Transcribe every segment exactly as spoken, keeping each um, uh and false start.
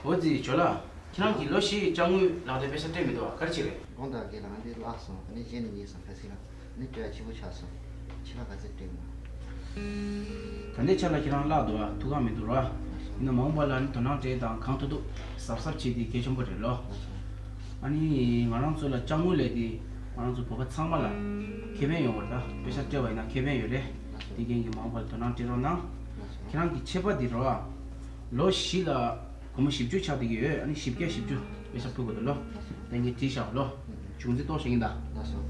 འོ་ཙི་ཇོ་ལགས། ཁྱེད་རང་གིས་ལོ་བཞི་ཡི་ཅ་དངོས་ལག་དེབ་དཔེ་ཆ་སྤྲད་མི་འདུག་བ། ག་རེ་བྱས་རེད། དགོང་དག་གི་ལག་འདི་བརླག་སོང་། ཨ་ནི་གཞན་ནས་རྙེད་སོང་། ཁ་སང་ལ་ཨ་ནི་སྤྲད་ཡ་ཕྱི་པོ་ཆགས་སོང་། ཕྱི་ལ་ག་ཚོད་སྤྲད་མ། ད་ལྟའི་ཆ་ལ་ཁྱེད་རང་བརླག་འདུག་བ། ཐུགས་ཁག་མི་འདུག་ར། ཡིན་ན་མ་འོངས་པ་ལ་ནི་དོ་སྣང་སྤྲད་དང་། གང་ཐུབ་ཐུབ་གཟབ་གཟབ་བྱེད་དེ་གལ་ཆེན་པོ་རེད་ལོ། ཨ་ནི་ང་རང་ཚོ་ལ་ཅ་དངོས་ལས་དེ་ང་རང་ཚོ་བོད་པ་ཚང་མ་ལ་ཁེ་ཕན་ཡོང་བ་རེད། ད་དཔེ་ཆ་སྤྲད་པ་ཡིན་ན་ཁེ་ཕན་ཡོད་རེད། དེ་རྐྱེན་གྱིས་མ་འོངས་པར་དོ་སྣང་སྤྲད་རོགས་གནང་། ཁྱེད་རང་གི་ཆད་པ་འདི་རོ། ལོ་བཞི་ལ་སྒོར་མོ་བཞི་བཅུ་ཆགས་བསྡད་ཀྱི་ཡོད། ཨ་ནི་བཞི་བརྒྱ་བཞི་བཅུ་དཔེ་ཆ་ཕུལ་དགོས་འདུག་ལོ། ད་ངས་བྲིས་བཞག་ལོ། བྱུང་རྩིས་ཏོག་བྱེད་ཀྱིན་གདའ། ལགས་སོ།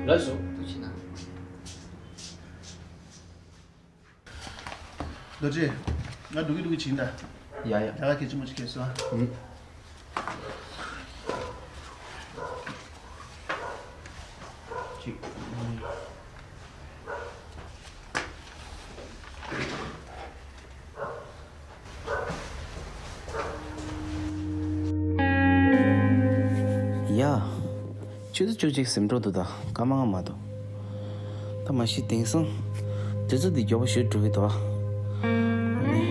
ལགས་སོ། ཐུགས་རྗེ་གནང་། རྡོ་རྗེ། ང་འགྲོ་གི་འགྲོ་གི་བྱིན་ད། ཡ་ཡ། ད་ག་གལ་ཆེན་པོ་ཅིག་གལ་སོང་ཨ། ཨུ། གཅིག་ཡ། ཆུ་ཚོད་བཅུ་གཅིག་ཟིན་འགྲོ་འདུག་ད་སྐར་མ་ལྔ་མ་གཏོགས། ད་མ་གཞི་དེང་སང་དུས་ཚོད་འདི་མགྱོགས་པོ་ཞེ་དྲག་འགྲོ་གི་འདུག་ཨ། ཨ་ནི།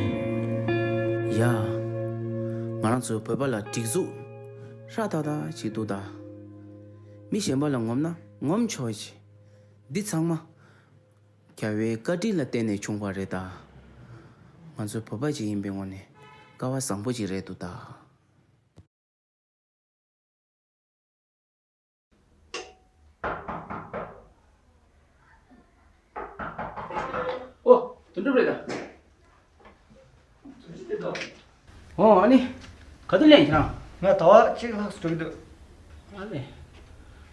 ཡ། ང་རང་ཚོའི་བོད་པ་ལ་སྒྲིག་འཛུགས་ཧྲ་ཏག་ཏག་ཅིག་འདུག་ད། མི་གཞན་པ་ལ་ངོམ་ན་ངོམ་ཆོག་ཅིག་འདི་ཚང་མ་རྒྱལ་བའི་བཀའ་དྲིན་ལ་བརྟེན་ནས་བྱུང་བ་རེད་ད། ང་ཚོ་བོད་པ་ཅིག་ཡིན་པའི་ངོས་ནས་སྐལ་བ་བཟང་པོ་ཅིག་རེད་འདུག་ད། ཨོ། དོན་གྲུབ་རེད་ད། ཨོ། ཨ་ནི། ག་དུས་སླེབས་ཁྱེད་རང་། ང་ཟླ་བ་གཅིག་ལྷག་ཙམ་འགྲོ་གི་འདུག་ཨ་ནི།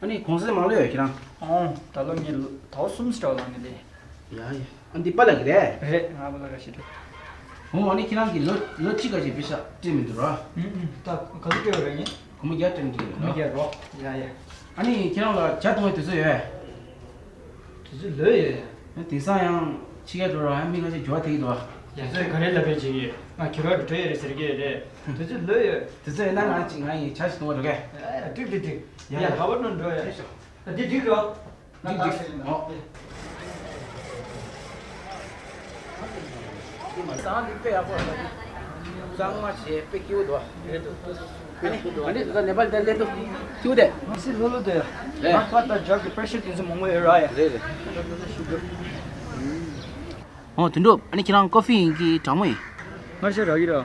ཨ་ནི་གུང་སེང་མང་ལོས་ཡོད་ཁྱེད་རང་། ཨོ། ད་ལོ་ངས་ཟླ་བ་གསུམ་ཙམ་འགྲོ་ལ་ངས་ལས། ཡ་ཡ། ཨ་འདི་པཱ་ལགས་ཀྱི་རེད། རེད། ང་པཱ་ལགས་ཀྱི་རེད། ཨོ། ཨ་ནི་ཁྱེད་རང་གིས་ལོ་ལོ་གཅིག་ག་ཅིག་པེ་ཤག་སྤྲད་མི་འདུག་ར། ཨུ་ཨུ། ད་ག་ཚོད་སྤྲད་པ་རེད་ངས། སྒོར་མོ་བརྒྱ་སྤྲད་མི་འདུག་ར། སྒོར་མོ་བརྒྱ་རོ། ཡ་ཡ། ཨ་ནི་ཁྱེད་རང་ལ་ཇ་འཐུང་བའི་དུས་ཚོད་ཡོད། དུས་ཚོད་ལོས་ཡོད། དེང་སང་ཡང་ཕྱི་རྒྱལ་འགྲོ་ར་ཡང་མི་ཁ་ཤས་འགྱུར་བ་ཐེབས་ཀྱི་འདུག་ཨ། ཡ། ཚོད་ག་རེ་ལབ་པའི་བྱེད་ཀྱི་ཡོད། ང་ཁྱོད་ར་འགྲོ་ཡོད་རེད་ཟེར་གྱི་ཡོད་རེད། དུས་ཚོད་ལོས་ཡོད། དུས་ཚོད་ཡིན་ན་ང་ཅིག་ང་ཡི་ཇ་ཞིག་འཐུང་བ་འགྲོ་གས། ཡ་ཡ། འགྲིག་འགྲིག་འགྲིག་ཡ་ཡ། ག་པར་འགྲོ་འགྲོ་ཡ། འགྲིག་ཤོག་འདི་འགྲིག་གོ། འགྲིག་འགྲིག་ཨོ། ཟངས་འདི་དཔེ་ཡག་པོ་རེད། གཙང་མ་བྱས་དཔེ་སྐྱིད་པོ་འདུག་ཨ། རེད་འདུག་ཨ་ནི་ང་འདི་ད་ནེ་པཱལ་དེ་སླེབས་དུས་སྐྱིད་པོ་དེ། མི་སེར་ལྷོད་ལྷོད་དེ། རེད། ང་ཁ་ད་ཇག་གི་པེ་ཤར་དེ་ཚོ་མང་པོ་ཡོད་ར་ཡ། རེད་རེད། ཨོ་དོན་གྲུབ། ཨ་ནི་ཁྱེད་རང་ཀོ་ཧྥི་ཡིན་གྱི་གྲང་མོ་ཡིན། སྔར་ཆད་རག་གི་ར།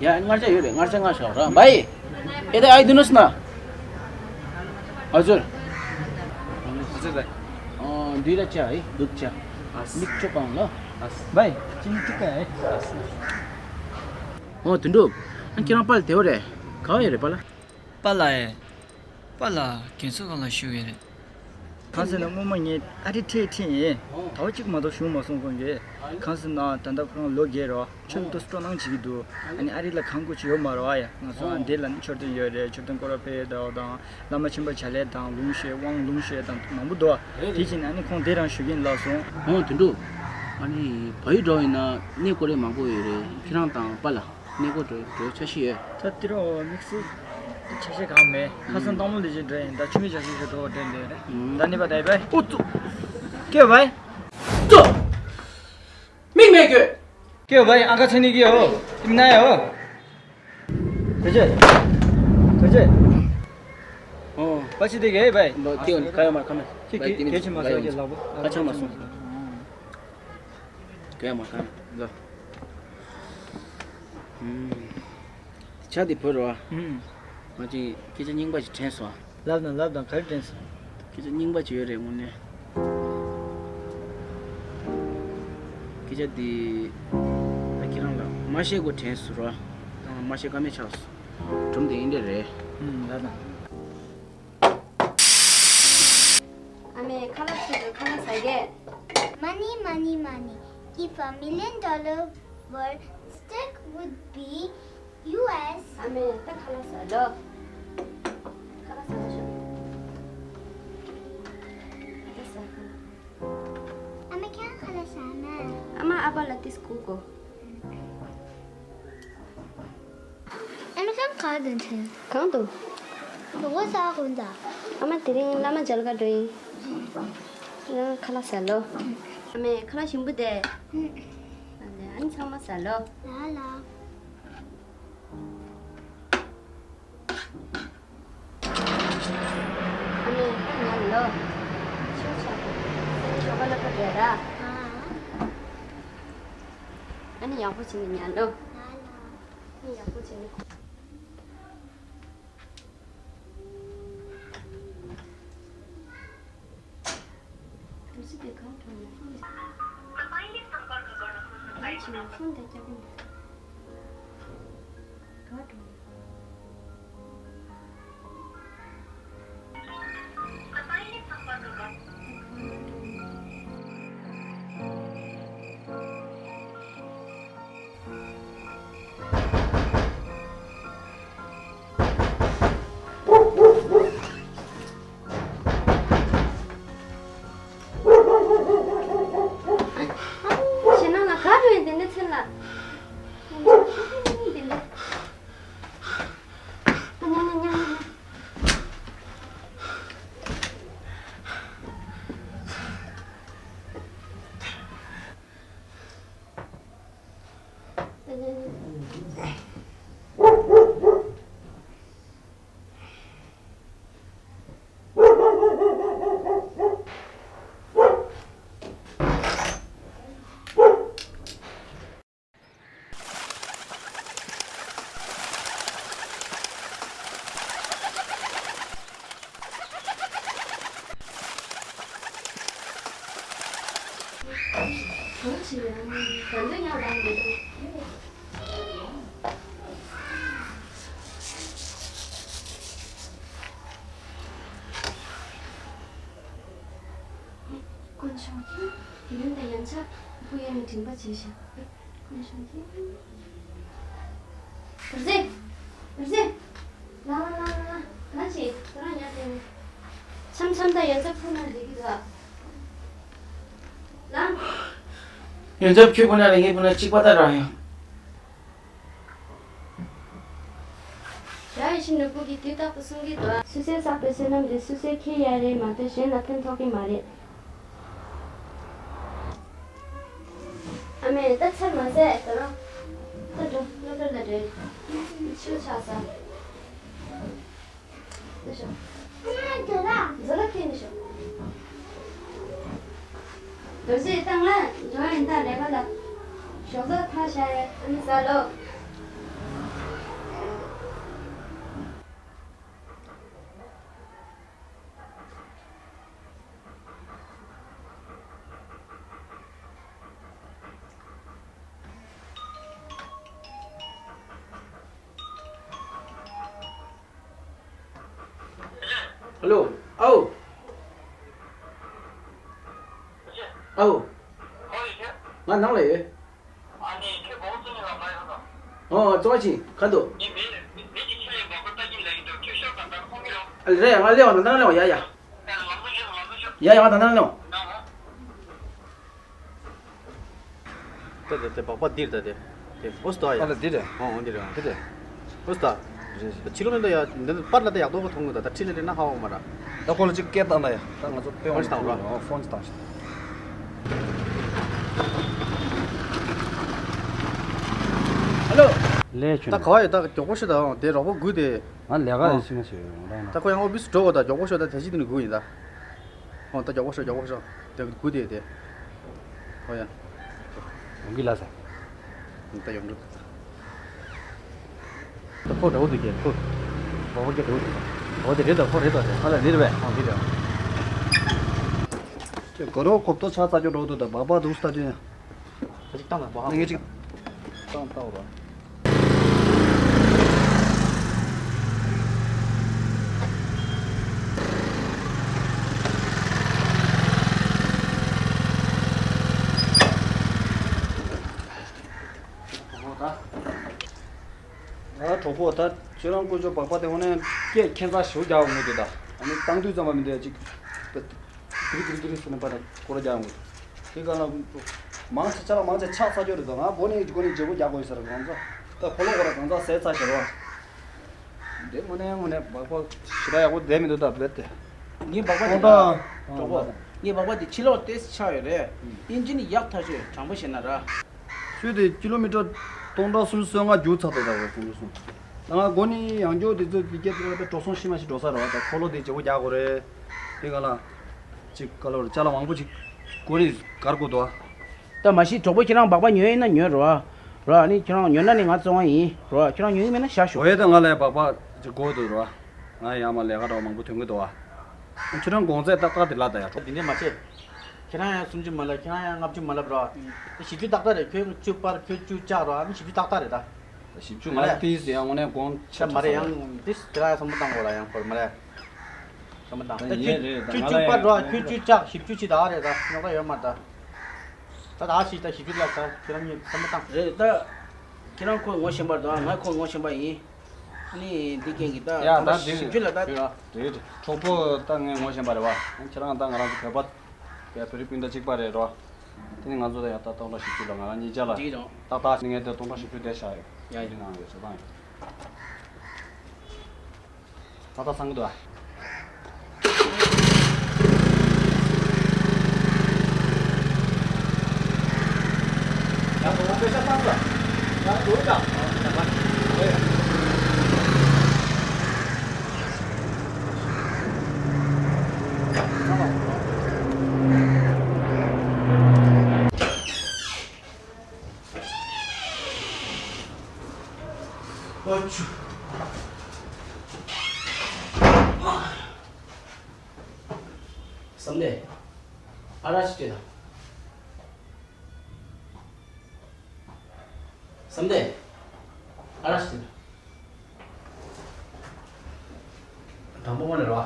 ཡ། མངར་ཆ་ཡོད་རེད། མངར་ཆ་མངར་ཤོག་ར། भाई, ये तो आई दुनोस ना। हजुर। हजुर भाइ। अँ, दुईवटा चिया है, दुध चिया। हस्। मिठो पाउँ ल। हस्। भाइ, चिनी टिक्का है। हस्। अँ, धुन्डु, अनि किन पाल थियो रे? खाओ रे पाला। पाला है। པཱ་ལགས་རྒན་གསོ་ཁང་ལ་བཞུགས་ཡོད་རེད། གང་ཟེར་ན་སྔོན་མ་ངས་ཨ་རི་འཕྲད་འཕྲད་ཡིན། ཟླ་བ་གཅིག་མ་གཏོགས་བཞུགས་མ་སོང་ཁོང་གིས། གང་ཟེར་ན་ད་ལྟ་ཁོ་རང་ལོ་རྒས་རོ། ཆོས་ལ་ཏོག་ཙམ་སྤྲོ་སྣང་བྱེད་ཀྱི་འདུག་ཨ་ནི་ཨ་རི་ལ་གང་དགོས་ཅིག་ཡོད་མ་རེད་བ་ཡ། ང་ཚོ་ཨ་འདི་ལ་ནི་མཆོད་རྟེན་ཡོད་རེད། མཆོད་རྟེན་སྐོར་ར་ཕེབས་ཡོད་དང་། བླ་མ་ཆེན་པོ་བྱ་ལས་དང་ལུང་བཤད་དབང་ལུང་བཤད་དང་མང་པོ་འདུག་དེ་བྱས་ནས་ཨ་ནི་ཁོང་དེ་རང་བཞུགས་ཀྱིན་ལབ་སོང་། ཨོ་དོན་གྲུབ། ཨ་ནི་བལ་ཡུལ་འགྲོ་ཡིན་ན་གནས་སྐོར་རེ་མང་པོ་ཡོད་རེད། ཁྱེད་རང་དང་པཱ་ལགས། གནས་སྐོར་འགྲོ་འགྲོ་འཆར་གཞི་ཡོད། ད་དེ་རུ་དམིགས་བསལ་འཆར་གཞི་གང་མེད། ཁ་སང་སྟག་མོ་ལུས་སྦྱོང་འགྲོ་ཡིན། ད་ཆུ་མིག་འཆར་གཞི་ཞིག་འགྲོ་བ་འདྲ་འདྲ་རེད། ད་ནི་བ་ད་ཡི་བའི་ཨོ་ཙུ། ཀེ་བའི་ཙུ། མིག་མེད་ཀྱོ། ཀེ་བའི་ཨ་ཁ་ཚེ་ནི་ཀེ་ཨོ། ཏིམ་ན་ཡ་ཨོ། ཐུ་ཅེ། ཐུ་ཅེ། ཨོ། པ་ཆི་དེ་གེ་བའི། ལོ་ཏིའོ་ནི་ཁ་ཡོ་མར་ཁ་མེ། ཁྱེད་ཁྱེད་ཁྱེད་ཆི་མ་སོ་ཀེ་ལག་པ། ཁ་ཆང་མ་སོང་། གས་མ་གང་ལ། ཨུམ། ཆ་འདི་བོད་རོ། ཨུམ། ང་ཅིག་སྐད་ཆ་རྙིང་པ་ཞིག་དྲན་སོང་། ལབ་དང་ལབ་དང་ག་རེ་དྲན་སོང་། སྐད་ཆ་རྙིང་པ་ཅིག་ཡོད་རེད་དངོས་གནས། སྐད་ཆ་འདི་ད་ཁྱེད་རང་ལ་མ་བཤད་གོ་དྲན་སོང་རོ། ད་ང་མ་བཤད་ཀ་མེད་ཆགས་སོང་། སྒྲུང་དེ་ཨིན་འདྲ་རེད། ཨུམ། ལབ་དང་། ཨ་མའི་ཁ་ལག་ཟ་དགོས། ཁ་ལག་ཟ་གས། Money, money, money. If a million dollar were stack would be U S. ཨ་མའི་ད་ཁ་ལག་ཟ་ལོ། ཁ་ལག་ཟ་ལོ་ཤོག་ད་ཟ། ཨ་མའི་ཁྱེད་ཁ་ལག་ཟ་ན། ཨ་མ་ཨ་ཕ་ལ་ཏིས་ཁུག་གོ། ཨ་མ་ཁྱེད་ག་དུ་འཐེན། གང་དུ། ལོ་གོ་ས་གོ་འདའ། ཨ་མ་དེ་རིང་བླ་མ་མཇལ་ག་འགྲོ་ཡིན། ཡང་ཁ་ལག་ཟ་ལོ། ཨ་མས་ཁ་ལག་ཞིམ་པོ་དེ། ཨ་ནི་ཨ་ནི་ཚང་མ་ཟ་ལོ། ལ་ལ། ཨ་ནི་ཁ་ཉལ་ལོ། ཆོས་ཆོག་སེམས་ཞོགས་པ་སློབ་གྲྭ་རེད་ར། ཨ་ནི་ཡག་པོ་བྱས་ནས་ཉལ་ལོ། ལ་ལ། ཨ་ནི་ཡག་པོ་བྱས་ནས། དུས་ཚོད་དེ་གང་འགྲོ་ཡོད། གང་བྱེད་ཡོད་ཕོན་དེ་རྒྱག་གི་མེད། ག་འགྲོ་ཡོད། ཞེ་ན་ང་ག་རུ་ཡིན་དེ་འདྲ་ཚེ་ལ། དེ་འདྲ། ཉ་ཉ་ཉ་ཉ་ཉ། དཀོན་མཆོག་ཡོན་དང་ཡན་ཆད་བུ་ཡོན་ནི་དྲིན་པ་བྱས་ཤིང་། དཀོན་མཆོག་རྫི། རྫི། ལ་ལ་ལ་ལ་ལ། ག་ཅི་ཁོ་རང་ཉལ་དེ། མཚམས་མཚམས་ད་ཡོན་ཚབ་ཁོ་ན་ལས་ཀྱི་འདུག་ཨ། ལ། ཡོན་ཚབ་ཁྱོད་ཁོ་ན་ལས་ངའི་ཁོ་ན་གཅིག་པ་ད་རང་ཡང་། རྒྱ་ཡེ་ཤེས་ནོར་བུ་གིས་དུས་རྟག་ཏུ་གསུང་གི་འདུག་ཨ། སུད་སིར་བསགས་པའི་བསོད་ནམས་དེ་སུད་སིར་འཁྱེར་ཡ་རེད་མ་གཏོགས་གཞན་ལ་ཕན་ཐོགས་ཀྱི་མ་རེད། ཨ་མས་ད་ཚར་མ་ཟད་ད་རུང་། ད་འགྲོ་སློབ་གྲྭ་ལ་འགྲོ། ཆུ་ཆག་ས། ད་ཤོག་མཛོ་ལ་ཁྱེར་ནས་ཤོག་རྡོ་རྗེ་བཏང་ལ་འགྲོ་ཡིན་ད་རེ་བ་ལ། ཞོགས་ཟོག་ཐང་ཤ་ཡ་ཨ་ནི་ཟ་ལོ། ཨ་ལོ། ཨའོ། ཨའོ། ང་ནང་ལ་ཡོད། ཨ་ནི་ཁྱོད་བོགས་ཚོད་ལ་མ་ཡོང་དང་། ཨོ་ཨོ་ཙོ་ཅི་ག་འདུག་ངས་མེ་མེ་གི་ཁྱི་ལས་མང་པོ་ལྟ་གིན་ལ་ཡིན་འདུག་ཁྱོད་ཤོག་དང་ད་ཁོང་གི་རོགས། ཨ་རེད་ང་སླེབས་ཡོང་ད་ནང་སླེབས་ཡོང་ཡ་ཡ། ལམ་ལ་ཤོག་ལམ་ལ་ཤོག་ཡ་ཡ་ང་ད་ནང་སླེབས་ཡོང་། ནང་ལ། ད་ད་དེ་སྦག་སྦག་འདིར་ད་དེ། དེ་ཨོ་སྟོ་ཡ། ཨ་ལ་འདི་རེད། ཨོ་ཨོ་འདི་རེད། འདི་རེད། ཨོ་སྟ། རེད་རེད། ད་ཕྱི་ལོགས་ནས་ད་ཡ་འདི་ནི་པར་ལ་ད་ཡག་ཏོག་ག་མཐོང་གི་ད་ད་ཁྲིད་ལ་རེད་ན་ཧ་འོ་མ་ར། ད་ཁོ་ལ་ཅིག་སྐད་བཏང་ད་ཡ། ད་ང་ཚོ་དཔེ་ཧྥོན་ཞིག་བཏང་རོགས། ཨོ་ཧྥོན་ཞིག་བཏང་ཞིག་ཧ་ལོ། ལས་ད་ཁྱོད་ག་བ་ཡོད་ད་མགྱོགས་པོ་ཤོད་ད། ཨོ་དེ་རོགས་པ་སྒུག་དེ། ང་ལས་ཀ་ཨོ་ཡོད་ཤི་ང་ཤི་ཡོད་རང་ད་ན། ཁོ་ཡང་ཨོ་ཕི་སི་འགྲོ་གོ་ད་མགྱོགས་པོ་ཤོད་ད་དེ་ཅི་དེ་ནི་སྒུག་ཡིན་ད། ཨོ་ད་མགྱོགས་པོ་ཤོག་མགྱོགས་པོ་ཤོག་དེ་དགུ་དེ་དེ། ཨོ་ཡ། ཡོང་གི་ལ་ས། ད་ཡོང་གི་ད། ད་ཁོ་འདྲ་བོ་འདུག་གས་ཁོ། འོ་ཁོ་འདྲ་བོ་འདུག་འོ་དེ་རེད་ད་ཁོ་རེད་ད་དེ་ཧ་ལ་རེད་རེད་བས་ཨོ་དེ་རེད། ཁྱོད་གོ་རོ་གོབ་ཏོ་ཆ་ཚ་ཅོ་འགྲོ་འདུག་ད་སྦག་སྦག་འདུག་ས་དུས། ད་ཅིག་བཏང་ད་སྦག་ཧ་ངས་ཅིག་བཏང་བཏང་རོགས། ང་གྲོགས་པོ་ད་ཁྱོད་རང་དཀོན་མཆོག་སྦག་སྦག་དེ་འོ་ནས་སྐད་ཁྱད་མཚར་ཞེ་པོ་རྒྱག་འོང་གི་འདུག་ད། ཨ་ནི་བཏང་དུས་ཙམ་པ་མི་འདུག་ཅིག་ཏི་རི་ཏི་རི་ཟེར་ནས་པ་ད་སྐོར་ར་རྒྱག་འོང་གི་འདུག་དེ་ག་ལ་མང་ཆེ་ཆ་ལ་མང་ཆེ་ཆགས་ཚར་ཀྱོ་རེད་ད། ང་སྒོ་ནས་སྒོ་ནས་བརྗེ་པོ་རྒྱག་དགོས་ཡོད་ས་རེད། ང་ཚོ་ད་ཁོ་ལོ་ཁོ་ར་གང་ཚ་ཟས་ཚ་ཞེ་རོ། འདི་དངོས་གནས་དངོས་གནས་སྦག་སྦག་ཞེ་དྲག་ཡག་པོ་བསྡད་མི་འདུག་ད་རྦད་དེ། ངའི་སྦག་སྦག་ཅིག་ད་གྲོགས་པོ། ངའི་སྦག་སྦག་དེ་ཕྱི་ལོགས་ཏོག་ཙམ་ཆགས་ཡོད་རེད། ཨིན་ཇི་ནི་ཡག་ཐག་ཆོད། དྲང་པོ་བཤད་ན་ར། ཆུ་དེ་ཀི་ལོ་མི་ཊར་སྟོང་ཕྲག་སུམ་ཅུ་སོ་ལྔ་རྒྱུག་ཚར་འདུག་ད་བར་སུམ་ཅུ་སོ། ད་ང་མགོ་ནས་ཡང་སྐྱོར་དེ་ཚོ་དེ་སྐད་དེ་ལ་འགྲོ་སོང་ཤི་མ་ཤི་འགྲོ་ས་རེད་བ། ད་འཁོར་ལོ་དེ་བརྗེ་པོ་རྒྱག་དགོས་རེད། དེ་ག་ལ་ཅིག་ག་ལོར་ཅ་ལག་མང་པོ་ཅིག་མགོ་ནས་གར་དགོས་འདུག་བ། ད་མ་གཞི་གྲོགས་པོ་ཁྱེད་རང་སྦག་སྦག་ཉོས་ཡིན་ན་ཉོས་རོགས། རོགས་ཨ་ནི་ཁྱེད་རང་ཉོས་ན་ནི་ང་བཙོང་བ་ཡིན་རོགས། ཁྱེད་རང་ཉོས་ཡིན་མེད་ན་བཞག་ཤོག་འོ་ཡ། ད་ང་ལ་སྦག་སྦག་ཅིག་དགོས་འདུག་རོགས། ང་ཡང་མ་ལས་ཀ་འདྲ་བ་མང་པོ་ཐོན་གི་འདུག་བ། ཁྱེད་རང་དགོང་ཚད་ཏག་ཏག་དེ་ལ་ད་ཡ་གྲོགས། དེ་འདྲས་མ་བྱེད། ཁྱེད་རང་ཡང་སུམ་ཅུ་མ་ལབ། ཁྱེད་རང་ཡང་ལྔ་བཅུ་མ་ལབ་རོགས། ད་བཞི་བཅུ་ཏག་ཏག་རེད། ཁྱོད་བཅུ་སྤར་ཁྱོད་བཅུ་བཅག་རོགས། ཨ་ནི་བཞི་བཅུ་ཏག་ཏག་རེད་ད། ད་བཞི་བཅུ་མ་ལབ་དེ་ཡིན་ཟེར་ཡང་དངོས་གནས་དགོངས་ད་ཆེ་མ་རེད། ཆེ་ས་རེད། ཡང་དེ་ཁྱེད་རང་ཡང་བསམ་བློ་བཏང་དགོས་ར། ཡང་སྐོར་མ་རེད། བསམ་བློ་བཏང་། ད་ད་ཡིན་ཁྱོད་རེད། ད་ཁྱོད་ང་ལ་བཅུ་སྤར་ཡང་རོགས། ཁྱོད་བཅུ་བཅག་བཞི་བཅུ་ཅིག་ད་རེད་ད། རྙོག་དྲ་ཡོད་མ་རེད་ད། ད་ད་ཞིག་ད་བཞི་བཅུ་ལ་ད་ཁྱེད་རང་གཉིས་བསམ་བློ་བཏང་། རེད་ད། ཁྱེད་རང་ཁོ་ངོ་ཤེས་པ་རེད་ད། ང་ཁོ་ངོ་ཤེས་པ་ཡིན། ཨ་ནི་འདི་རྐྱེན་གྱིས་ད་ཡ་ད་ད་འདི་བཞི་བཅུ་ལ་ད། རེད་རེད། གྲོགས་པོ་ད་ངས་ངོ་ཤེས་པ་རེད་བ། ཁྱེད་རང་ད་ང་རང་ཚོ་བོད་པ་བོད་རིགས་སྤུན་ཟླ་གཅིག་པ་རེད་རོ། དེ་ནི་ང་ཚོ་ད་ཡ་ད་སྟོང་ཕྲག་བཞི་བཅུ་ལ་ང་རང་གཉིས་ཆ་ལ་འགྲིག་རོ། ཏག་ཏག་ངས་ད་སྟོང་ཕྲག་བཞི་བཅུ་དེ་བཞག་ཡོད། ཡ་ཡ། འདི་ནང་ཡོད་ཟེར་ད་ཡིན། ད་ལྟ་ཚང་གི་འདུག་ཨ། ཨ་ཆུ། བསམ་གཏན། ཨ་ར་ཅི་སྤྲད་དང་། བསམ་གཏན། ཨ་ར་ཅི་སྤྲད་དང་། དང་པོ་མ་ནས་རོ།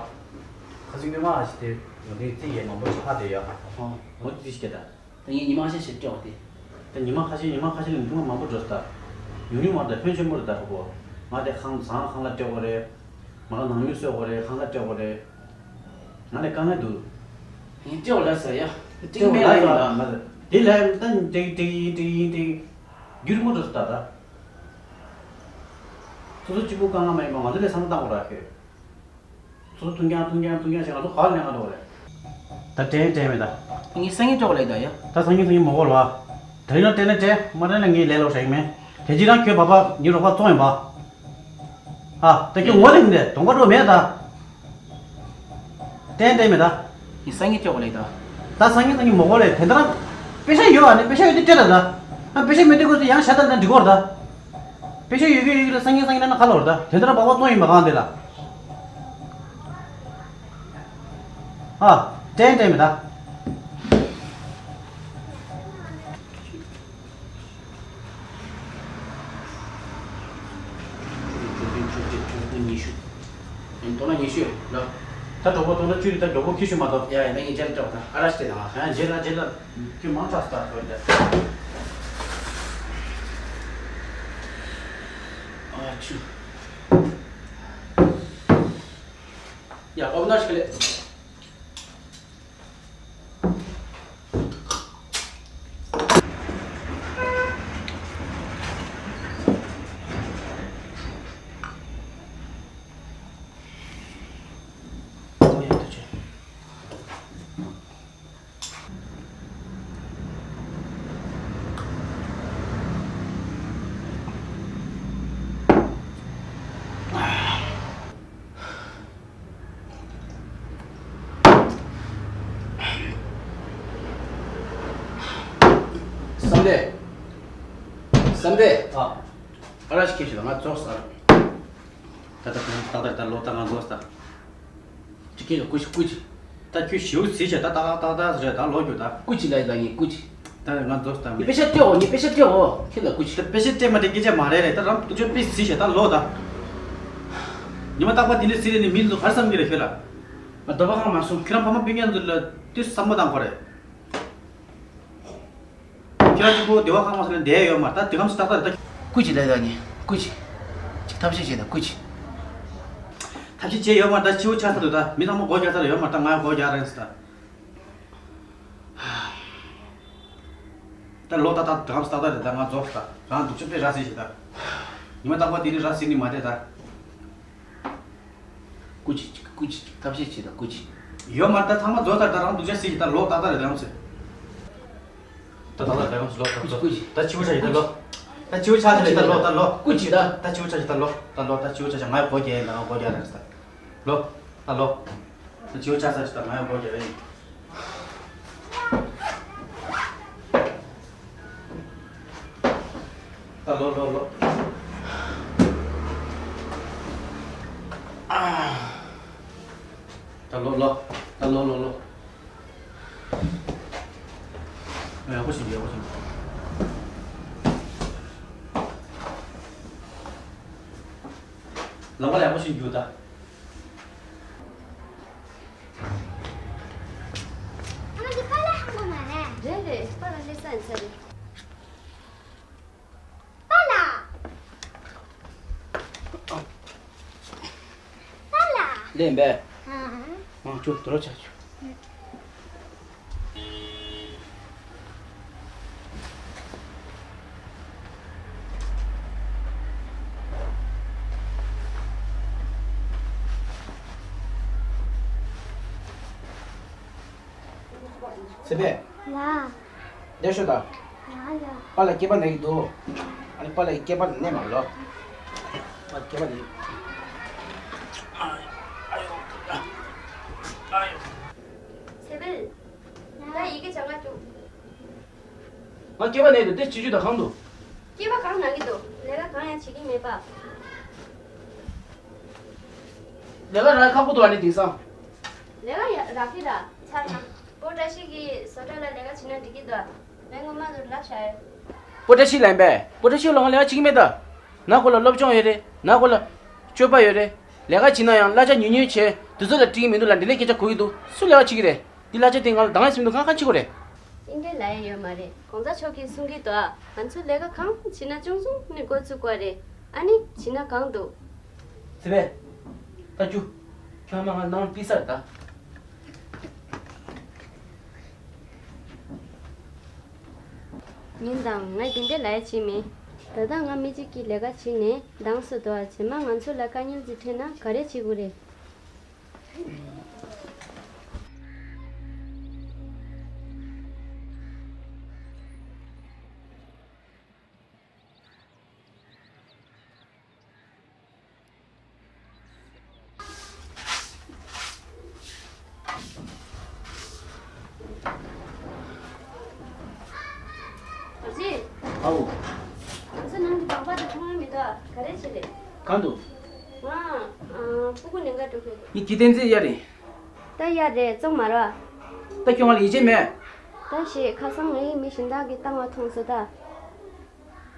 ཁ་སང་ཉི་མ་ཞིག་དེ་ངོ་དེ་རྩིས་ཡས་མང་པོ་ཞིག་ཧ་དེ་ཡ། ཨོ། ངོ་དེ་ཞིག་ག་ད། ད་ངས་ཉི་མ་ཁ་ཤས་ཤིག་སྤྲད་པ་དེ། ད་ཉི་མ་ཁ་ཤས་ཉི་མ་ཁ་ཤས་ལ་ཉི་མ་མང་པོ་འགྲོ་ས་ད། ཉུང་ཉུང་མ་རེད་ད། ཕོན་ཆེན་པོ་རེད་ད་གྲོགས་པོ། ང་དེ་ཁང་བཟང་ཁང་གླ་སྤྲད་དགོས་རེད། མ་ག་ནང་མི་གསོད་དགོས་རེད། ཁང་གླ་སྤྲད་དགོས་རེད། ང་ལ་དཀའ་ངལ་འདུག་ངས་སྤྲད་པ་ལ་ཟེར་ཡ། སྤྲད་པ་ལ་ཟེར་ཡ། དེ་ལ་ད་འགྲིག་འགྲིག་ཡིན་འགྲིག་ཡིན་འགྲིག་རྒྱུ་རིང་པོ་འགྲོ་ས་ད་ད། སོ་སོ་གཅིག་པུ་དཀའ་ངལ་མ་ཡིན་པ་ང་ཚོ་ལས་བསམ་བློ་བཏང་དགོས་ར་ཁྱོད། སོ་སོ་མཐུན་རྐྱང་མཐུན་རྐྱང་མཐུན་རྐྱང་བྱས་ང་ཚོ་ག་ལ་ལེན་ག་འགྲོ་རེད། ད་དྲན་དྲན་མེད་ད། ངས་སང་ཉིན་སྤྲད་པ་ལས་ད་ཡ། ད་སང་ཉིན་སང་ཉིན་མ་དགོས་ལ། དེ་རིང་ལ་སྤྲད་ན་སྤྲད། མ་སྤྲད་ན་ངས་ལས་ལོག་བྱ་ཡིན་མེད། དེ་རྗེས་རང་ཁྱོད་བ་བ་ཉིན་རོགས་པ་བཙོང་ཡིན་པ། ཨ། ད་ཁྱོད་ངོ་ལེན་དེ་གདོང་པ་འགྲོ་མེད་ད། ཏན་ཏན་མེད་ད། ཡིན་སང་ཉིན་སྤྲད་པ་ལས་ད། ད་སང་ཉིན་སང་ཉིན་མ་དགོས་ལས་དེ་འདྲ། པེ་ཤ་ཡོད་ཨ་ནི་པེ་ཤ་ཡོད་དེ་སྤྲད་ད་ད། ཨ་པེ་ཤ་མེད་དུས་ཁོ་ཚོ་ཡང་ཤ་སྟག་འདྲ་འགྲིག་གོ་ར་ད། པེ་ཤ་ཡོད་གི་ཡོད་གི་ལ་སང་ཉིན་སང་ཉིན་ན་ཁ་ལོ་ར་ད། དེ་འདྲ་བག་བག་བཙོང་ཡིན་མ་གང་དེ་ལ། ཨ། ཏན་ཏན་མེད་ད། བཅུ་བདུན་བཅུ་བརྒྱད་བཅུ་དགུ་ཉི་ཤུ། ཡིན་སྟོང་ན་ཉི་ཤུ་ལ། ད་གྲོགས་པོ་སྟོང་ན་བཅུ་རེད། ད་གྲོགས་པོ་ཁྱི་ཤུ་མ་གཏོགས། ཡ་ཡ་ད་ངས་རྗེས་ལ་སྤྲད་པ་ད་ཨ་ར་ཤི་དེ་ན་ང་ཡང་རྗེས་ལ་རྗེས་ལ་ཁྱི་མང་དྲགས་སུ་ད་ཤོར་ད། ཨ་ཆུ། ཡ་ཨོ་ན་ཤི་ལེ། བསམ་གཏན། བསམ་གཏན། ཨ། ཨ་ར་ཤི་ཁྱེར་ཤོག་ང་རྫོགས་ས་རེད། ད་ད་ད་ད་ད་ལོ་ད་ང་རྫོགས་ས། ཅི་ཁྱེར་ཤོག་སྐུ་མཁྱེན་སྐུ་མཁྱེན། ད་ཁྱོད་ཞེ་པོ་ཟིག་བྱས་ད་ཏག་ཏག་ཏག་ཏག་ཟེར་ད་ལོ་རྒྱུ་ད། སྐུ་མཁྱེན་ལ་ཡིན་ལ་ངས་སྐུ་མཁྱེན། ད་ང་རྫོགས་ས་ད། ངས་པེ་ཤ་སྤྲད་འོ། ངས་པེ་ཤ་སྤྲད་འོ། ཁྱེད་ལ་སྐུ་མཁྱེན། ད་པེ་ཤ་སྤྲད་མ་སྤྲད་སྐད་ཆ་མ་རེད་རེད། ད་རང་ཁྱོད་དཔེ་ཟིག་བྱས་ད་ལོ་ད། ཉི་མ་རྟག་པར་དེ་འདྲ་ཟིག་རེད་ནི་མི་ཚོ་ག་རེ་བསམ་གྱི་རེད་ཁྱོད་ལ། ང་སྡོད་པ་ཁང་མ་སོང་། ཁྱེད་རང་ཕ་མ་སྤུན་ཀྱག་ཚོ་ལ་དུས་བསམ་བློ་བཏང་དགོས་རེད། ཁྱེད་རང་གཅིག་པོ་སྡེ་བ་ཁག་མ་སོང་ན་བསྡད་ཡོད་མ་རེད། ད་དེ་གམ་ཞིག་ཏག་ཏག་རེད་ད། སྐུ་མཁྱེན་ལ་ཡ་ངས་སྐུ་མཁྱེན། ཅིག་ཐབས་ཤེས་བྱེད་དང་སྐུ་མཁྱེན། ཐབས་ཤེས་བྱེད་ཡོད་མ་རེད་ད། སྐྱིད་པོ་ཆགས་ཚར་འདུག་ད་མི་ཚང་མ་སྒོ་རྒྱག་ཚར་ཡོད་མ་རེད་ད། ང་སྒོ་རྒྱག་རན་སོང་ད། ད་ལོ་ཏག་ཏག་དེ་གམ་ཞིག་ཏག་ཏག་རེད་ད། ང་རྫོགས་སོང་ད། རང་སྡུག་ཅག་དཔེ་ར་བཟི་བྱེད་ད། ཉི་མ་རྟག་པར་དེ་ནི་ར་བཟི་ནི་མ་བསྡད་ད། སྐུ་མཁྱེན་སྐུ་མཁྱེན་ཐབས་ཤེས་བྱེད་དང་སྐུ་མཁྱེན། ཡོད་མ་རེད། ད་ཚང་མ་རྫོགས་ཚར། ད་རང་སྡུག་ཅག་སྲིད་ཀྱི། ད་ལོག་ཏག་ཏག་རེད། ད་ཡོང་ཚེ། ད་ཏག་ཏག་རེད། ཡོང་ཚེ་ལོག་ད་ལོག་ད་ཕྱི་པོ་ཆ་ཡི་ད་ལོག་ད་ཕྱི་པོ་ཆ་ཆ་ཡི་ད་ལོག་ད་ལོག་སྐུ་མཁྱེན་ད། ད་ཕྱི་པོ་ཆ་ཡི་ད་ལོག་ད་ལོག་ད་ཕྱི་པོ་ཆ་ཆ། ང་ཡང་སྒོ་རྒྱག་ཡིན། ད་ང་སྒོ་རྒྱག་རེད་ད། ལོག་ད་ལོག་ད་ཕྱི་པོ་ཆ་ས་ཆ། ད་ང་ཡང་སྒོ་རྒྱག་ཡིན། ད་ལོག་ལོག་ལོག་ད་ལོག་ལོག་ད་ལོག་ལོག་ལོག་ཡག་པོ་བྱེད། ཡག་པོ་བྱེད། ལམ་ཁ་ལ་ཡག་པོ་བྱེད་རྒྱུ་ད། ཨ་མ་འདི་པཱ་ལགས་ཧང་གོ་མ་རེད། རེད་རེད། པཱ་ལགས་སླེབས་ས་ཡིན་ས་རེད། པཱ་ལགས། པཱ་ལགས། ལེན་པས། ཨ། ཨ་ཅོ་དོ་ར་ཆ་ཅོ། ཚེ་འཕེལ། ལགས། བསྡད་ཤོག་ད། ལགས་ལགས། པཱ་ལགས་སྐེད་པ་ན་གི་འདུག་ཨ་ནི་པཱ་ལགས་ཀྱི་སྐེད་པ་ལ་གནས་མ་ལོ། པཱ་ལགས་སྐེད་པ་ན་གི། ཚེ་འཕེལ། ད་ཡི་གེ་སྦྱང་ག་རྒྱུགས། ང་སྐེད་པ་ན་གི་འདུག་དེ་བྱེད་རྒྱུ་ད་གང་འདུག་སྐེད་པ་གང་ན་གི་འདུག་ལས་ཀ་གང་ཡང་བྱེད་ཀྱི་མེད་པ། ལས་ཀ་རག་ཁག་པོ་འདུག་ཨ་ནི་དེང་སང་། ལས་ཀ་ཡ་རག་གི་ར་ཚར་ན། པོ་བཀྲ་ཤིས་ཀྱིས་བཟོ་གྲྭ་ལ་ལས་ཀ་བྱེད་ན་འགྲིག་གི་འདུག་ངས་ངོ་མ་དུ་ལབ་བྱ་ཡོད། པོ་བཀྲ་ཤིས་ལ་ཡིན་པས། པོ་བཀྲ་ཤིས་ལ་ང་ལས་ཀ་བྱེད་ཀྱི་མེད་ད། ན་ཁོ་ལ་སློབ་སྦྱོང་ཡོད་རེད། ན་ཁོ་ལ་སྤྱོད་པ་ཡོད་རེད། ལས་ཀ་བྱེད་ན་ཡང་གླ་ཆ་ཉུང་ཉུང་བྱས། དུས་ཚོད་ལ་འགྲིག་གི་མི་འདུག་ལ་འདི་འདྲའི་སྐད་ཆ་གོ་གི་འདུག་སུ་ལས་ཀ་བྱེད་ཀྱི་རེད། འདི་གླ་ཆ་དེ་ང་ལ་འདང་ཡས་མི་འདུག་ང་གང་བྱེད་དགོས་རེད། དེ་འདྲའི་ལབ་ཡས་ཡོད་མ་རེད། གོང་ས་མཆོག་གིས་གསུང་གི་འདུག་ཨ། ང་ཚོ་ལས་ཀ་གང་བྱེད་ན་ཆུང་ཆུང་ནས་འགོ་བཙུགས་དགོས་རེད། ཨ་ནི་བྱེད་ན་གང་འདུག་ཚེ་འཕེལ། ད་རྒྱུགས། ཁྱོད་མ་ང་ནང་ཕི་སར་ད། ཉིན་དང་ང་དེ་འདྲ་ལས་བྱེད་མེད། ད་ལྟ་ང་མི་གཅིག་གིས་ལས་ཀ་བྱེད་ནས་འདང་སོ་འདུག་ཨ། རྗེས་མ་ང་ཚོ་ལ་དཀའ་ངལ་ཅིག་འཕྲད་ན་ག་རེ་བྱེད་དགོས་རེད། ཨ་ཅེ། ཨའོ། ང་ཚོ་ནང་གི་སྦག་སྦག་དེ་མཐོང་ཡ་མི་འདུག་ག་རེ་བྱེད་རེད། གང་འདུག་ང་ཨ་སྤུ་གུ་ལེན་ག་འགྲོ་གི་ཡོད། ངའི་སྐྱིད་ལྡན་རྩེ་གཡར་རེད། ད་གཡར་རེད། བཙོང་མ་ར། ད་ཁྱོད་ང་ལ་ཡིད་ཆེས་མེད། ད་ཞེས་ཁ་སང་ངའི་མི་གཞན་དག་གིས་བཏང་བ་མཐོང་སོང་ད།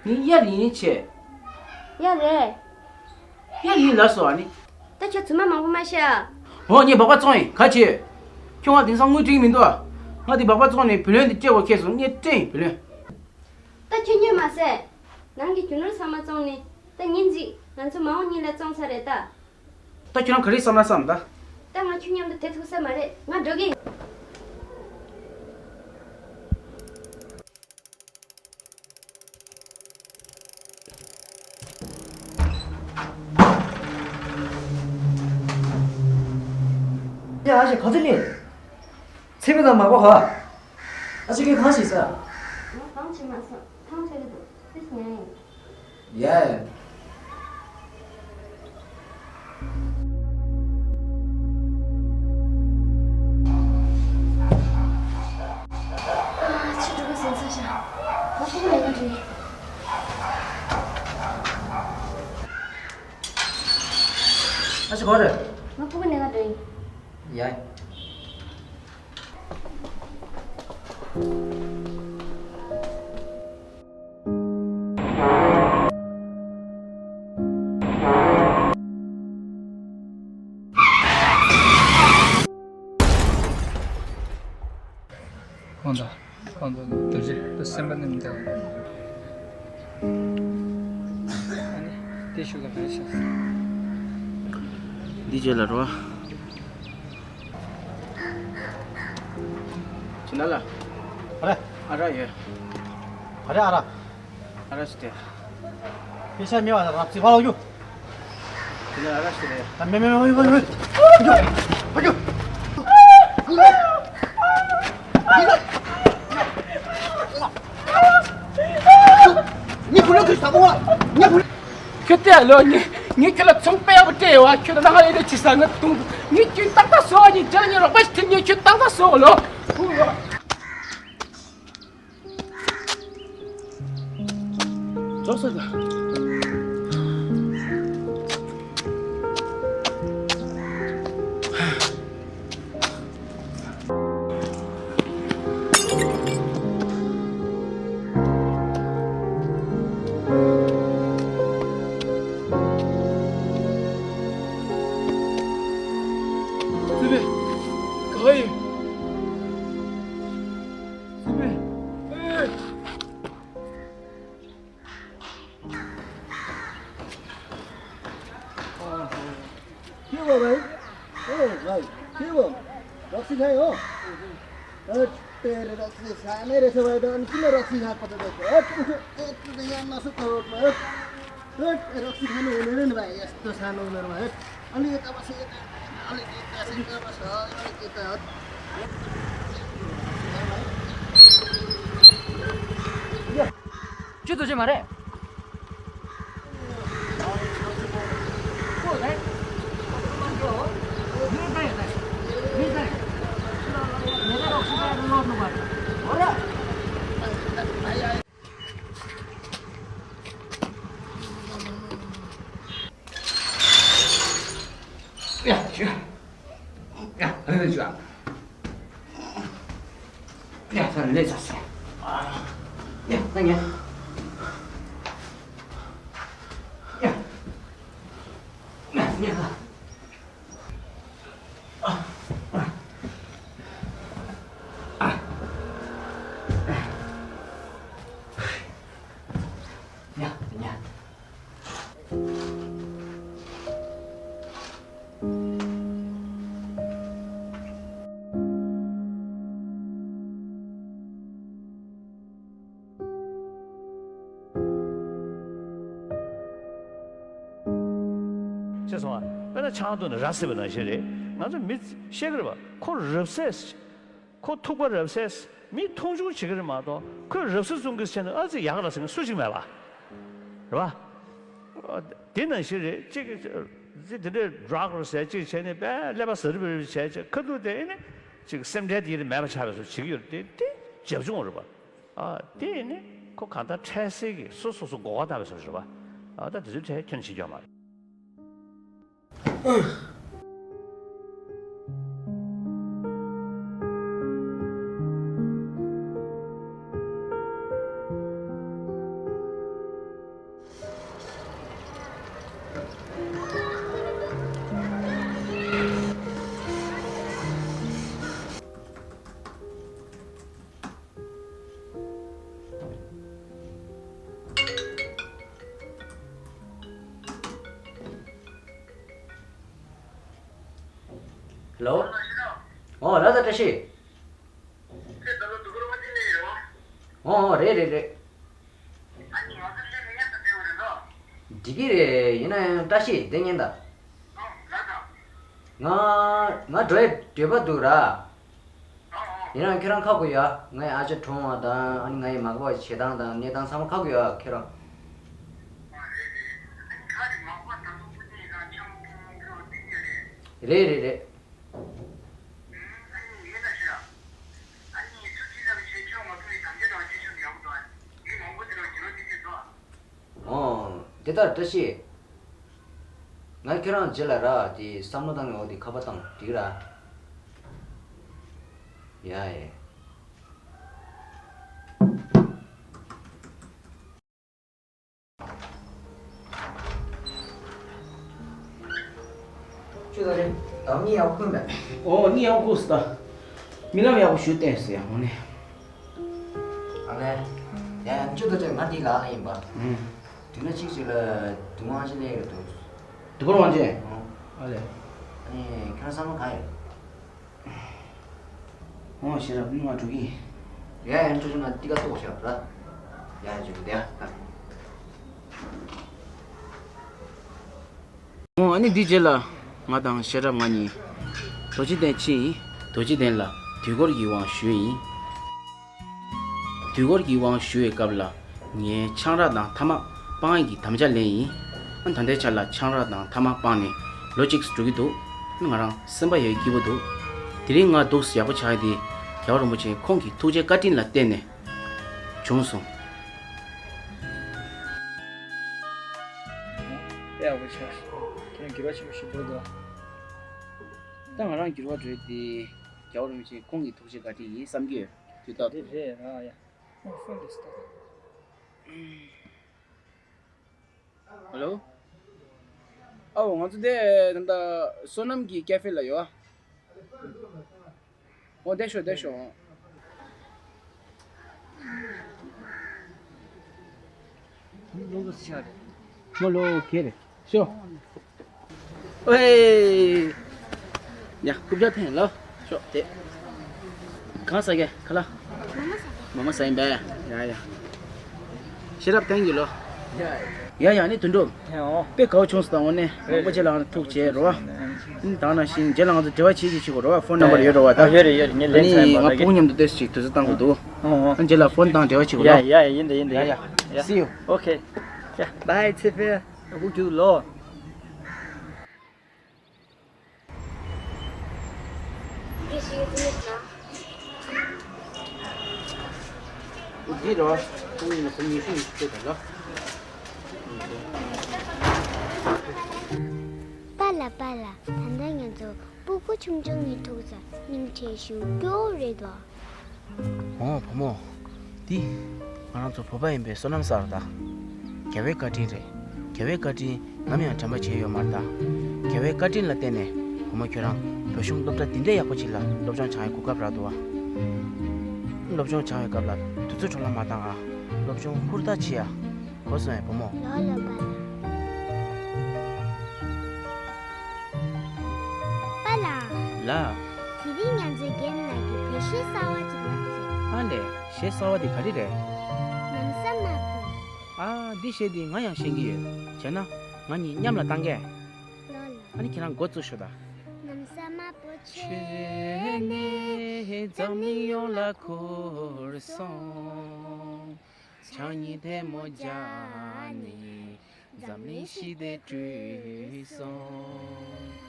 ངས་གཡར་ཡིན་ཆེ། གཡར་རེད། གཡར་ཡིན་ལབ་སོང་ཨ་ནི། ད་ཁྱོད་རྫུན་མ་མང་པོ་མ་བཤད་ཨ། འོ་ངས་སྦག་སྦག་བཙོང་ཡིན། ག་བྱེད། ཁྱོད་ང་དེང་སང་དངུལ་སྤྲད་ཀྱི་མི་འདུག་ཨ། ང་དེ་སྦག་སྦག་བཙོང་ནས་བུ་ལོན་དེ་སྤྲད་དགོས་ཁེལ་སོང་། ངས་སྤྲད་ཡིན་བུ་ལོན། ད་ཁྱོད་སྨྱོས་མ་ཟད། ནང་གི་རྒྱུ་ནོར་ཚང་མ་བཙོང་ནས། ད་ཉིན་གཅིག་ང་ཚོ་མ་འོངས་གཉིད་ལ་བཙོང་ཚར་རེད་ད། ད་ཁྱོད་རང་ག་རེ་བསམ་ན་བསམ་ད། ད་ང་ཁྱོད་མཉམ་དུ་བསྡད་ཐུབ་ས་མ་རེད། ང་འགྲོ་གི་ཡིན། ཡ་ཨ་ཞེ་ག་ཚོད་ནི། ཚེ་མི་དང་མག་པ་ག་ཨ་ཅེ་ཁྱེད་གང་ཞིག་ཟ། ང་གང་བྱེད་མ་སོང་། ཐང་ཆད་ཀྱི་འདུག་ཕིས་ཉན་ཡིན། ཡ། ཕྱི་དྲོ་པོ་ཟིན་ཚར་ཤག་ང་སྤུ་གུ་ལེན་ག་འགྲོ་ཡིན། ཨ་ཅེ་ག་རེད། ང་སྤུ་གུ་ལེན་ག་འགྲོ་ཡིན། ཡ། ཁོང་ཚོ་ཁོང་ཚོ་རྡོ་རྗེ་ད་སེམས་པ་ནི་མི་འདུག་ཨ་ནི་དེ་ཤུགས་ལ་ག་རེ་བྱས་སོང་། འདི་བྱས་ལ་རོ། ཅི་ན་ལ། ཨ་ར། ཨ་ར་ཡོད། ཨ་ར་ཨ་ར། ཨ་ར་ཞིག་སྟེ། ཕེ་ཤ་མེད་པ་ར་རབ་ཙི་བ་ལོ་ཡོད། དེ་ནས་ཨ་ར་ཞིག་རེད། ཨ་མེ་མེ་མེ་མེ་མེ། ཨ་ཡོ། ཨ་ཡོ། ཁྱོད་ལྟས་ལོ། ངས་ངས་ཁྱོད་ལ་ཚོང་དཔེ་ཡག་པོ་སྤྲད་ཡོད་བ། ཁྱོད་ལ་ནང་ལས་ལས་ཅི་ཟ་ང་དུང་དུ་ངས་ཁྱོད་ཏག་ཏག་བཟོ་བ་ཡིན། རྒྱ་ལ་ངས་རོགས་པ་ཞིག་ཐེབས། ངས་ཁྱོད་ཏག་ཏག་བཟོ་ལོ། ཙོག་ས་ག་སི་པན། ག་པར་ཡིན། སི་པན། ཨེ། ཁྱེད་བ་བའི། ཨོ་བའི། ཁྱེད་བ། རོགས་སི་ཁ་ཡོ། ཨ་ཏེ་རེ་རོགས་སི་ས་ནེ་རེ་ས་བའི་དང་ཁྱི་ལ་རོགས་སི་ཧ་པ་ཏེ་ཏེ། ཨ་ཏེ་ཏེ་ཡང་ན་སུ་ཏོ་མ། ཨ་རོགས་སི་ཁ་ནོ་ནེ་རེ་ནེ་བའི་ཡེ་སི་ཏོ་ས་ནོ་ནེ་རེ་བའི། ཨ་ལི་ཏ་བ་སི་ཏེ། ཨ་ལི་ཏ་སི་ཏ་བ་ས་ཨ་ལི་ཏ། ཅི་ཏོ་ཅི་མ་རེད། ཡ་ཞུ། ཡ་ཨ་ཞུ། ཡ་ས་ལེ་ས་སེ། ཡ་ས་ཉེ། ཡ་ཉེ་ས། ཡ་ཉེ། ཅེས་གསུངས་པ། དཔེར་ན་ཆང་འཐུང་ནས་ར་བཟི་བ་ནང་བཞིན་རེད། ང་ཚོ་མི་ཤེས་ཀྱི་རེད་པ། ཁོ་ར་བཟི། ཁོ་ཐུག་པ་ར་བཟི། མི་མཐོང་ཆུང་བྱེད་ཀྱི་རེད་མ་གཏོགས་ཁོས་ར་བཟི་བཟུང་གི་བྱས་ནས་ཨ་ཙི་ཡག་ར་ཟེར་མཁན་སུ་གཅིག་མེད་པ། རེད་པ། དེ་ནང་བཞིན་རེད། གཅིག་གིས་དེ་འདྲའི་ཌྲག་རེད་ཟེར་གཅིག་བྱས་ནས་དཔེ་ཀླད་པ་ཟ་རི་བ་རི་བྱས་བྱས་ཁ་ཐུག་དེ་ཨེ་ནི་གཅིག་སེམས་ཁྲལ་དེ་ཡིན་མེད་པ་ཆགས་པའི་བཟོ་བྱེད་ཀྱི་ཡོད་རེད། དེ་དེ་རྒྱབ་ལྗོངས་རེད་པ། ཨ་དེ་ཨེ་ནི་ཁོ་གང་ལྟར་འཕྲལ་སེལ་གྱི་སོ་སོ་སོ་མགོ་སྐོར་བཏང་བའི་བཟོ་རེད་པ། ཨ་ད་དེ་ཚོའི་གྲས་ཁྱོན་ཆེ་ཀྱང་མ་རེད། ཧེ་ལོ། ཨོ་ལ་ད་བཀྲ་ཤིས། ཨོ་ཨོ་རེད་རེད་རེད། འགྲིག་གི་རེད། ཡིན་ན་ཡང་བཀྲ་ཤིས་བདེ་ཉན་ད། ང་ང་འགྲོ་ཡས་འདོད་པ་འདུག་ར། ཡིན་ན་ཁྱོད་རང་ཁ་དགོས་ཡ། ངའི་ཨ་ཅག་གྲོངས་པ་དང་ཨ་ནི་ངའི་མག་པ་བྱེད་སྟངས་དང་གནས་སྟངས་ཚང་མ་ཁ་དགོས་ཡ་ཁྱོད་རང་། རེད་རེད་རེད། ཨོ། འདི་ལྟར་བཀྲ་ཤིས། ང་ཁྱོད་རང་རྗེས་ལ་ར་དེ་བསམ་བློ་བཏང་ངེས་འོ་དེ་ཁ་པར་བཏང་འགྲིག་ར། ཡ་ཡ། ཁྱོད་ད་རེས་ཟླ་བ་གཉིས་ཡག་པོ་ཁུར་མེད། ཨོ་གཉིས་ཡག་པོ་ཁུར་སོང་ད། རྨི་ལམ་ཡག་པོ་ཞུ་བསྟན་སོང་ཡ་ཧོ་ནས། ཨ་ལས། ཡ་ཡ་ཁྱོད་ད་ཆ་ང་འདི་ལག་ལ་ཡིན་པ། ཨུམ། དུས་ན་གཅིག་ཅིག་ལ་དུས་དབང་ཆེན་ལས་ཀྱི་འདུག་དུས་འཁོར་དབང་ཆེན། ཨོ། ཨ་ལས། ཨ་ནི་ཁྱོད་བསམ་བློ་གང་ཡོད། ཨོ་ཤེས་རབ་ནི་ང་འགྲོ་གི་ཡིན། ཡ་ཡ་འགྲོ་ཆུ་ན་ཏི་ཀ་ཏོག་ཤོག་ར། ཡ་ཡ་འགྲོ་གི་དེ་ཡ། ཨོ་ཨ་ནི་འདི་རྗེས་ལ་ང་དང་ཤེས་རབ་ང་གཉིས་རྡོ་རྗེ་གདན་ཕྱིན་ཡིན། རྡོ་རྗེ་གདན་ལ་དུས་འཁོར་གྱི་དབང་ཞུས་ཡིན། དུས་འཁོར་གྱི་དབང་ཞུ་བའི་སྐབས་ལ་ངས་ཆང་རག་དང་ཐ་མག་སྤང་ཡིན་གྱི་དམ་བཅའ་ལེན་ཡིན། ད་ལྟའི་ཆ་ལ་ཆང་རག་དང་ཐ་མག་སྤངས་ནས་ལོ་གཅིག་འགྲོ་གི་འདུག་ང་རང་སེམས་པ་ཡང་སྐྱིད་པོ་འདུག་དེ་རིང་ང་འདུག་ཡག་པོ་ཆགས་དེ་རྒྱལ་བ་རིན་པོ་ཆེ་ཁོང་གི་ཐུགས་རྗེ་བཀའ་དྲིན་ལ་བརྟེན་ནས་བྱུང་སོང་། དཔེ་ཡག་པོ་ཆགས་སོང་། ཁྱེད་རང་འགྱུར་བ་ཆེན་པོ་ཞིག་འགྲོ་འདུག་ད་ང་རང་འགྱུར་བ་འགྲོ་དེ་རྒྱལ་བ་རིན་པོ་ཆེ་ཁོང་གི་ཐུགས་རྗེ་བཀའ་དྲིན་ཡིན་བསམ་གྱི་ཡོད། དུས་རྟག་ཏུ། འདི་རེད་ར་ཡ། ཨོ་ཕོན་འདི་སྟོན། ཧ་ལོ། ཨའོ་ང་ཚོ་འདི་ད་ལྟ་བསོད་ནམས་ཀྱི་ཀེ་ཧྥེ་ལ་ཡོད། ཨོ་བསྡད་ཤོག་བསྡད་ཤོག་ལོ་ལོ་ཁེ་རེད། ཤོ། ཨེ། ཡ། རྐུབ་བཀྱག་འཐེན་ལོ། ཤོ་དེ། གང་ཟ་གི་ཁ་ལག་མོ་མོ་ཟ་ཡིན་པས། ཡ་ཡ། ཤེས་རབ་བསྟན་གྱི་ལོ། ཡ་ཡ་ནི་དུད་འགྲོ། དཔེ་དགའ་བོ་བྱུང་སོང་། ད་དངོས་གནས་མང་པོ་ཅིག་ལ་ཐུག་བྱས་རོ། ད་ནང་བཞིན་རྗེས་ལ་ང་ཚོ་འབྲེལ་བ་བྱེད་ཀྱི་བྱེད་དགོས་རོ། ཕོན་ནམ་བར་ཡོད་རོ། ད་ཡོད་རེད་ཡོད་རེད། ངས་ལན་ཚ་ཡིན་པ་ང་ཕྲུ་གུ་མཉམ་དུ་ཏོག་ཙམ་ཞིག་དུས་ཚོད་བཏང་དགོས་འདུག་ཨོ་ཨོ། རྗེས་ལ་ཕོན་བཏང་འབྲེལ་བ་བྱེད་དགོས་རོ། ཡ་ཡ་ཡིན་དེ་ཡིན་དེ། ཡ་ཡ། See you. Okay. Yeah, bye. ཚེ་ཕེ། ཨ་ཁུ་རྒྱུག་ལོ། འདི་རོ། ཁོང་ཡིན་ན་ཁོང་ཉི་ཤུ་ཉི་ཤུ་བཅུ་དང་ལོ། པཱ་ལགས་པཱ་ལགས། ད་ལྟ་ང་ཚོ་སྤུ་གུ་ཆུང་ཆུང་གཉིས་ཐུག་ཙང་སྙིང་རྗེ་ཞེ་པོ་སྐྱོ་བོ་རེད་དོ། འོ་བུ་མོ། འདི་ང་རང་ཚོ་བོད་པ་ཡིན་པའི་བསོད་ནམས་གསར་པ་དང་། རྒྱལ་བའི་བཀའ་དྲིན་རེད། རྒྱལ་བའི་བཀའ་དྲིན་ནམ་ཡང་དྲན་པ་བརྗེད་ཡོད་མ་རེད་ད། རྒྱལ་བའི་བཀའ་དྲིན་ལ་བརྟེན་ནས་བུ་མོ་ཁྱོད་རང་བོད་གཞུང་སློབ་གྲྭ་འདི་འདྲའི་ཡག་པོ་ཅིག་ལ་སློབ་སྦྱོང་སྦྱང་ཡའི་གོ་སྐབས་རག་འདུག་ཨ། སློབ་སྦྱོང་སྦྱང་བའི་སྐབས་ལ་དུས་ཚོད་འཕྲོ་བརླག་མ་བཏང་ཨ། སློབ་སྦྱོང་ཧུར་ཐག་བྱེད་ཨ། གོ་སོང་ངས་བུ་མོ། ལོ་ལོ་པཱ་ལགས། པཱ་ལགས། ལགས། དེ་རིང་ང་ཚོའི་རྒན་ལགས་ཀྱིས་བོད་གཞས་གསར་བ་ཅིག་བླངས་སོང་། ཨ་ལས། གཞས་གསར་བ་དེ་ག་རེ་རེད། ནམ་བསམ་མ་བུ། ཨ། འདི་གཞས་འདི་ང་ཡང་ཤེས་ཀྱི་ཡོད། བྱས་ན་ང་གཉིས་མཉམ་ལ་བཏང་གས། ལོ་ལོ། ཨ་ནི་ཁྱེད་རང་འགོ་བཙུགས་ཤོག་ད། ནམ་བསམ་མ་བུ། ཁྱོད་ནི་འཛམ་གླིང་ཡོངས་ལ་འཁུར་སོང་། ཕྱག་གཉིས་ཐལ་མོ་སྦྱར་ནས་འཛམ་གླིང་ཞི་བདེ་བསྐྲུན་སོང་།